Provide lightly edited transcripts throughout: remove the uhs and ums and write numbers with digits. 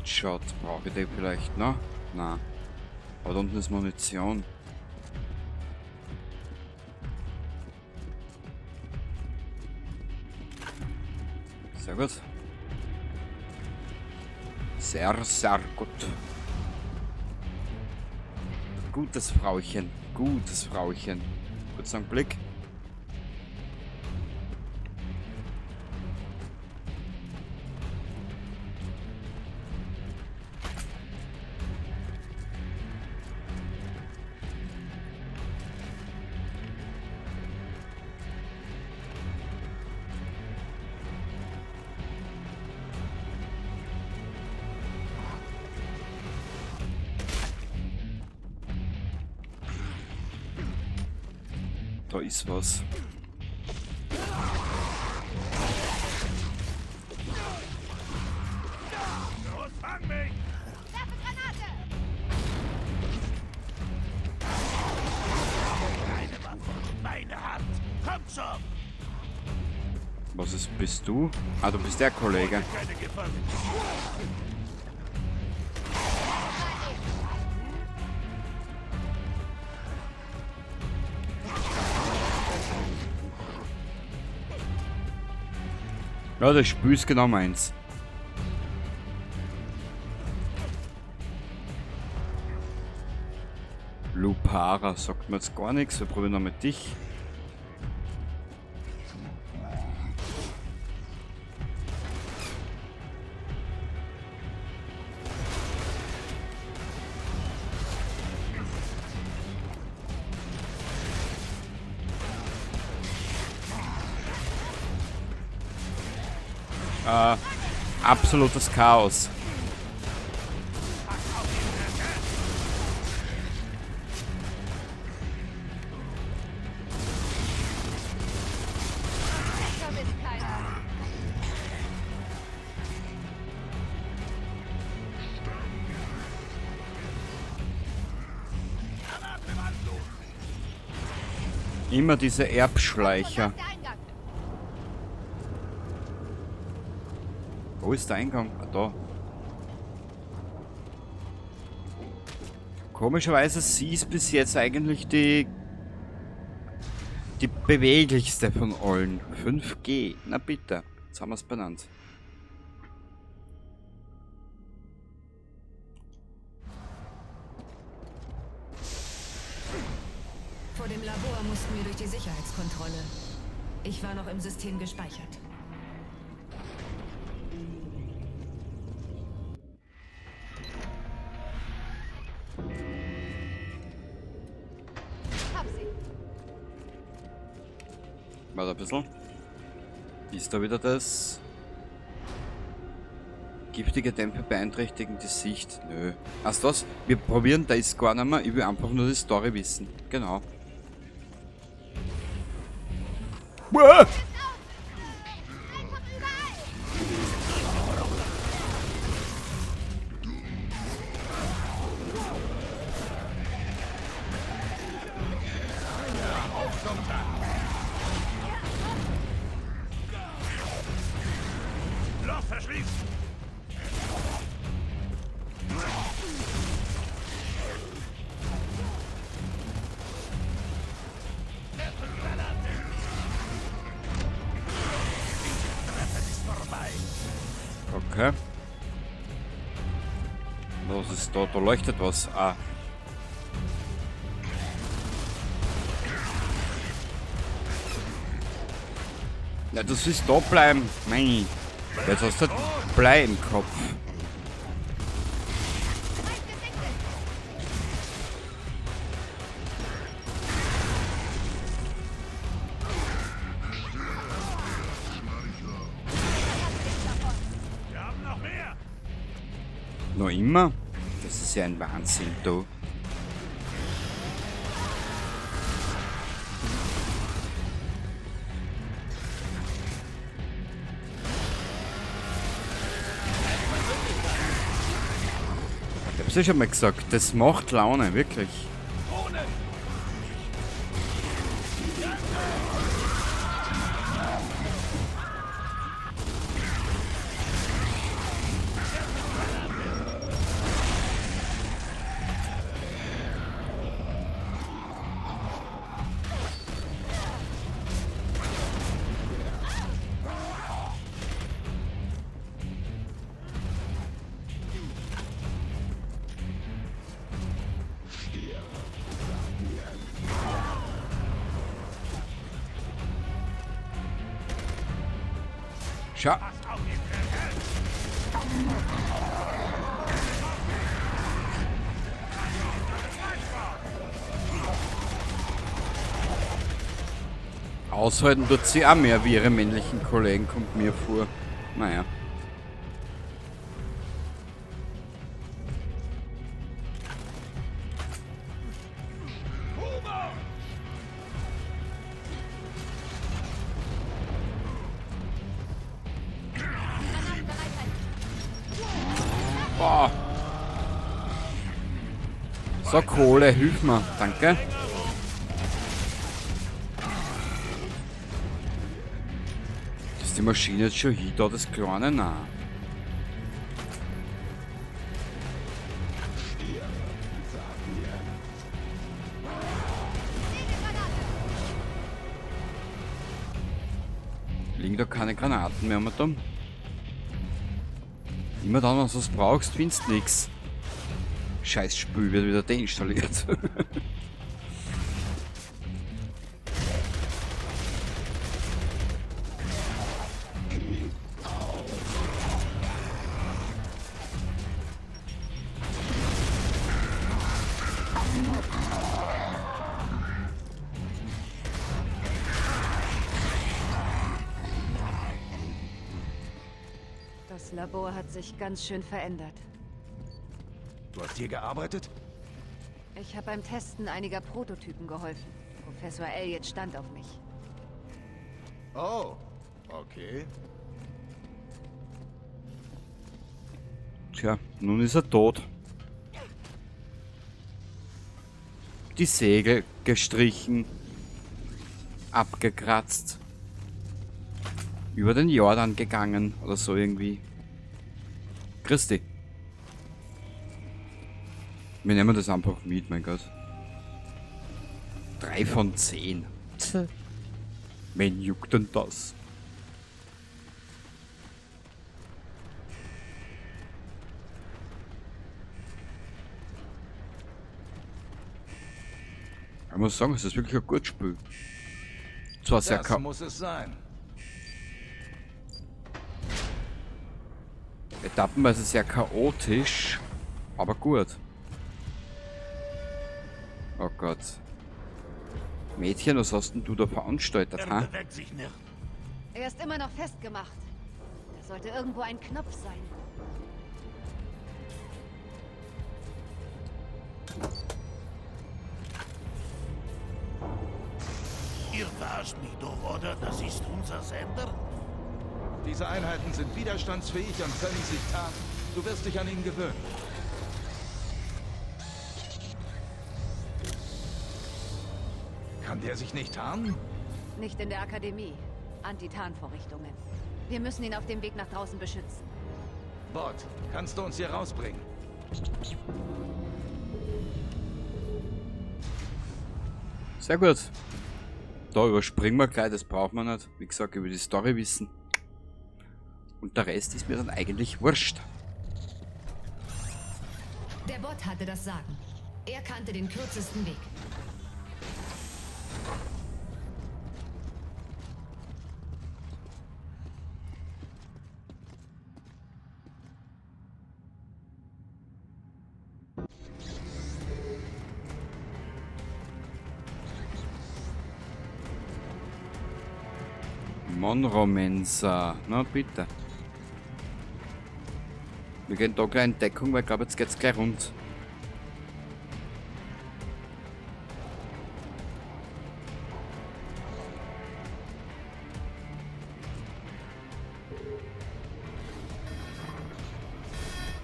Headshot. Brauche ich den vielleicht noch? Na. Aber da unten ist Munition. Sehr gut. Sehr, sehr gut. Gutes Frauchen. Gutes Frauchen. Kurz einen Blick. Da ist was. Los, fang mich! Werfe Granate! Keine Waffe, meine Hand! Kommt schon! Was ist, bist du? Ah, du bist der Kollege. Keine Gefahr. Ja, das Spiel ist genau meins. Lupara sagt mir jetzt gar nichts. Wir probieren noch mit dich. Absolutes Chaos. Ich vermisse keiner. Immer diese Erbschleicher. Da ist der Eingang. Wo ist der Eingang? Ah, da. Komischerweise, sie ist bis jetzt eigentlich die beweglichste von allen. 5G. Na bitte. Jetzt haben wir's benannt. Vor dem Labor mussten wir durch die Sicherheitskontrolle. Ich war noch im System gespeichert. Hab sie. Warte ein bisschen. Ist da wieder das? Giftige Dämpfe beeinträchtigen die Sicht. Nö. Ach das? Wir probieren das gar nicht mehr. Ich will einfach nur die Story wissen. Genau. Uah! Einfach überall! Loch verschließen! Okay. Was ist da? Da leuchtet was. Ah. Na, du sollst da bleiben. Mei. Jetzt hast du Blei im Kopf. Feind gesichtet! Wir haben noch mehr! Noch immer? Das ist ja ein Wahnsinn, du. Ich hab's ja schon mal gesagt, das macht Laune, wirklich. Schau. Aushalten tut sie auch mehr wie ihre männlichen Kollegen, kommt mir vor. Naja. Boah. So, Kohle, hilf mir. Danke. Ist die Maschine jetzt schon hier, da das Kleine? Nein. Liegen da keine Granaten mehr, Madame? Immer dann, wenn du was brauchst, findest du nix. Scheiß Spül wird wieder deinstalliert. Das Labor hat sich ganz schön verändert. Du hast hier gearbeitet? Ich habe beim Testen einiger Prototypen geholfen. Professor Elliot stand auf mich. Oh, okay. Tja, nun ist er tot. Die Segel gestrichen, abgekratzt, über den Jordan gegangen oder so irgendwie. Christi. Wir nehmen das einfach mit, mein Gott. 3 von 10. Wen juckt denn das? Ich muss sagen, es ist wirklich ein gutes Spiel. Zwar sehr Das muss es sein. Etappenweise sehr chaotisch, aber gut. Oh Gott. Mädchen, was hast denn du da veranstaltet, Er ha? bewegt sich nicht. Er ist immer noch festgemacht. Da sollte irgendwo ein Knopf sein. Ihr verarscht mich doch, oder? Das ist unser Sender? Diese Einheiten sind widerstandsfähig und können sich tarnen. Du wirst dich an ihn gewöhnen. Kann der sich nicht tarnen? Nicht in der Akademie. Anti-Tarnvorrichtungen. Wir müssen ihn auf dem Weg nach draußen beschützen. Bot, kannst du uns hier rausbringen? Sehr gut. Da überspringen wir gleich, das braucht man nicht. Wie gesagt, über die Story wissen. Und der Rest ist mir dann eigentlich wurscht. Der Bot hatte das Sagen. Er kannte den kürzesten Weg. Monroe-Mensa. Na bitte. Wir gehen da gleich in Deckung, weil ich glaube, jetzt geht's gleich rund.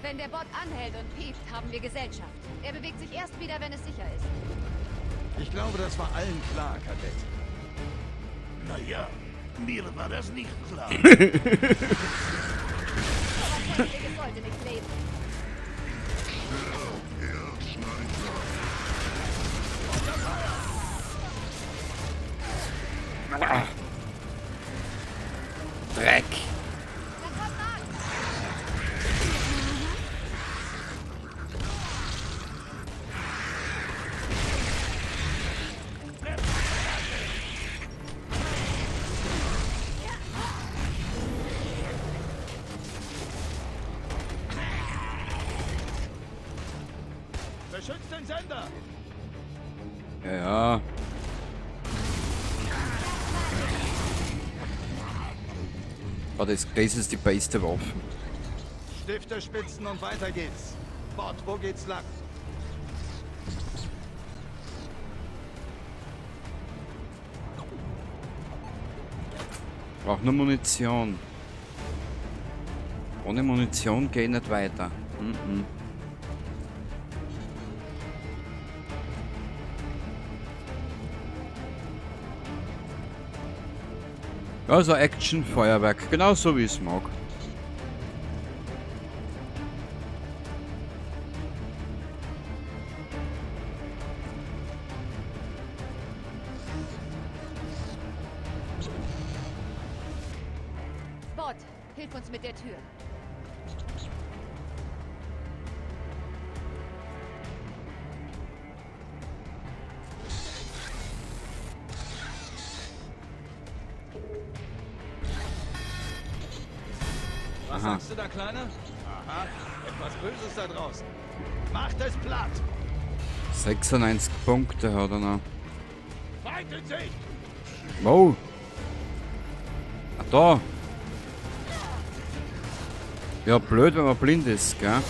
Wenn der Bot anhält und piept, haben wir Gesellschaft. Er bewegt sich erst wieder, wenn es sicher ist. Ich glaube, das war allen klar, Kadett. Naja, mir war das nicht klar. Sowas Hässliches sollte nicht leben. Dreck. Da kommt Mark! Beschützt den Sender! Ja, ja. Oh, das ist die beste Waffe. Stifte spitzen und weiter geht's. Bot, wo geht's lang? Brauch nur Munition. Ohne Munition geh ich nicht weiter. Mhm. Also Action, Feuerwerk, genau so wie ich es mag. Bot, hilf uns mit der Tür. Was sagst du da, Kleiner? Aha, etwas Böses da draußen. Macht es platt! 96 Punkte hat er noch. Feind in Sicht! Wow! Ah, da! Ja, blöd, wenn man blind ist, gell?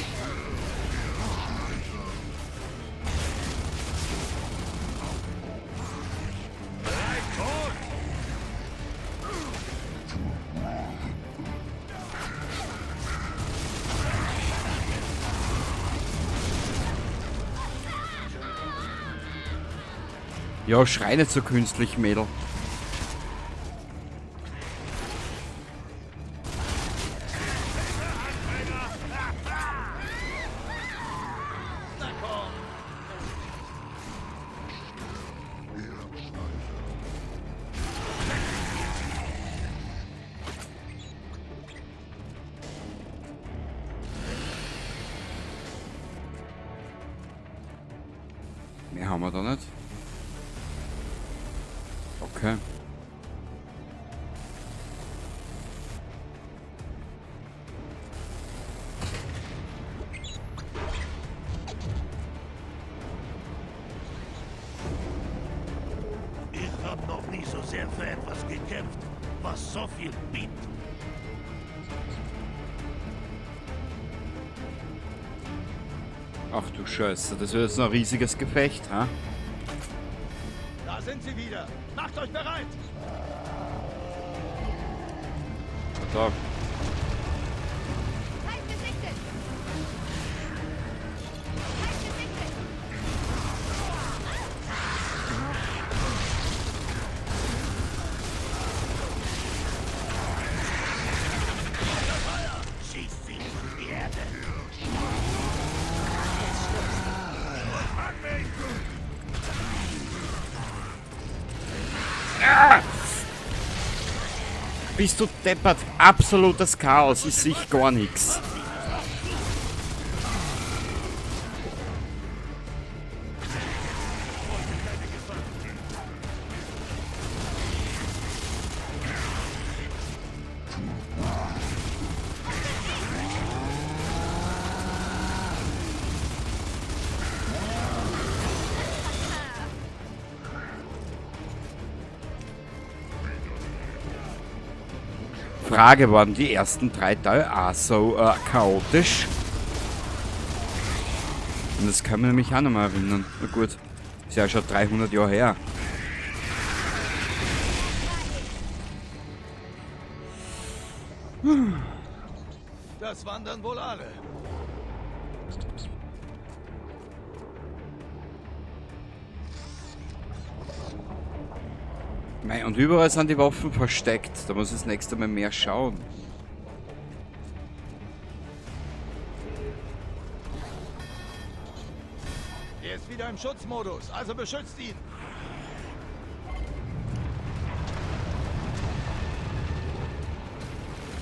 Ja, schrei nicht so künstlich, Mädel. Mehr haben wir da nicht. Okay. Ich habe noch nie so sehr für etwas gekämpft, was so viel bietet. Ach du Scheiße, das wird jetzt noch ein riesiges Gefecht, ha? Da sind sie wieder. Macht euch bereit! Da. Feind gesichtet! Feind gesichtet! Schießt sie in die Erde! Bist du deppert? Absolutes Chaos, ich sehe gar nichts. Frage, waren die ersten 3 Teile auch so chaotisch? Und das kann man nämlich auch noch mal erinnern. Na gut, ist ja schon 300 Jahre her. Das waren dann wohl alle. Mei, und überall sind die Waffen versteckt. Da muss ich das nächste Mal mehr schauen. Er ist wieder im Schutzmodus, also beschützt ihn.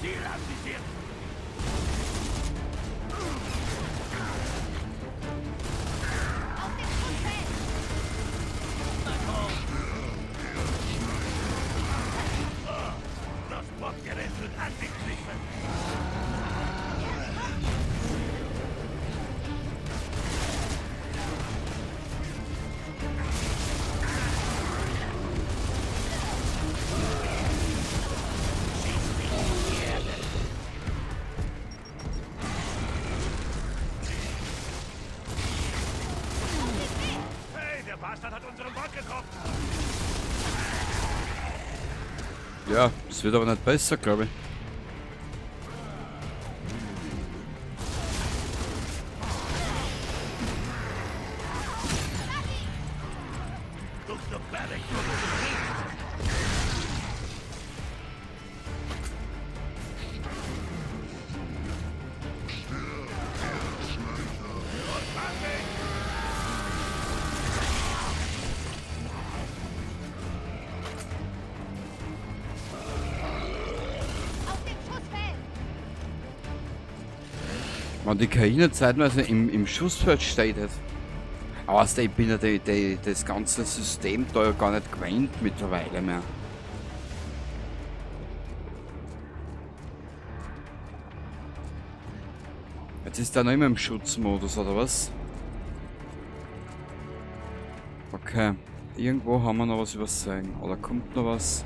Ziel anvisiert! Auf dem Schussfeld! Das Bordgerät wird angegriffen! Bastard hat unseren Bot getroffen. Ja, es wird aber nicht besser, glaube ich. Dr. Barrick. Auf dem Schussfeld! Wenn die KI nicht zeitweise im Schussfeld steht. Aber weißt du, ich bin ja das ganze System da ja gar nicht gewöhnt mittlerweile mehr. Jetzt ist der noch immer im Schutzmodus, oder was? Okay. Irgendwo haben wir noch was übersehen. Oder kommt noch was?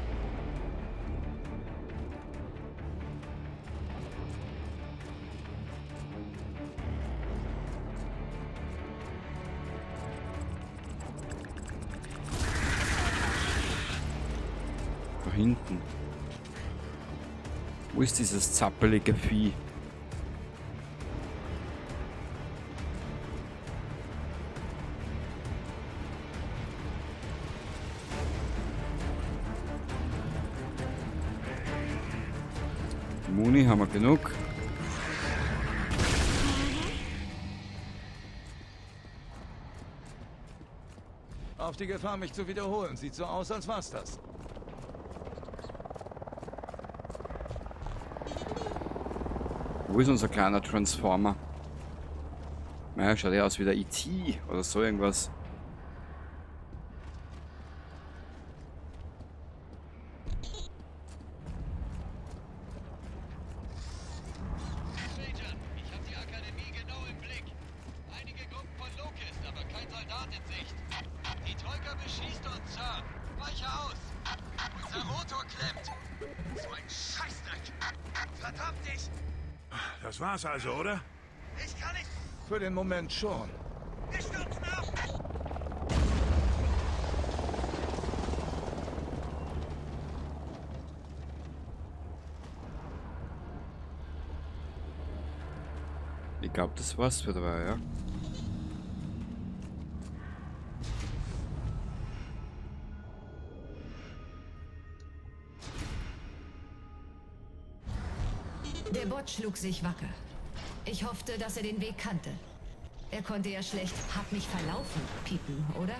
Da hinten. Wo ist dieses zappelige Vieh? Muni haben wir genug. Auf die Gefahr, mich zu wiederholen. Sieht so aus, als war's das. Wo ist unser kleiner Transformer? Naja, schaut ja aus wie der E.T. oder so irgendwas. Major, ich habe die Akademie genau im Blick. Einige Gruppen von Locust, aber kein Soldat in Sicht. Die Troika beschießt uns, Sir. Weiche aus. Unser Rotor klemmt. So ein Scheißdreck. Verdammt, ich... Das war's also, oder? Ich kann nicht... Für den Moment schon. Wir stürzen ab! Ich glaub, das war's für dabei, ja. Der Bot schlug sich wacker. Ich hoffte, dass er den Weg kannte. Er konnte ja schlecht "Hab mich verlaufen" piepen, oder?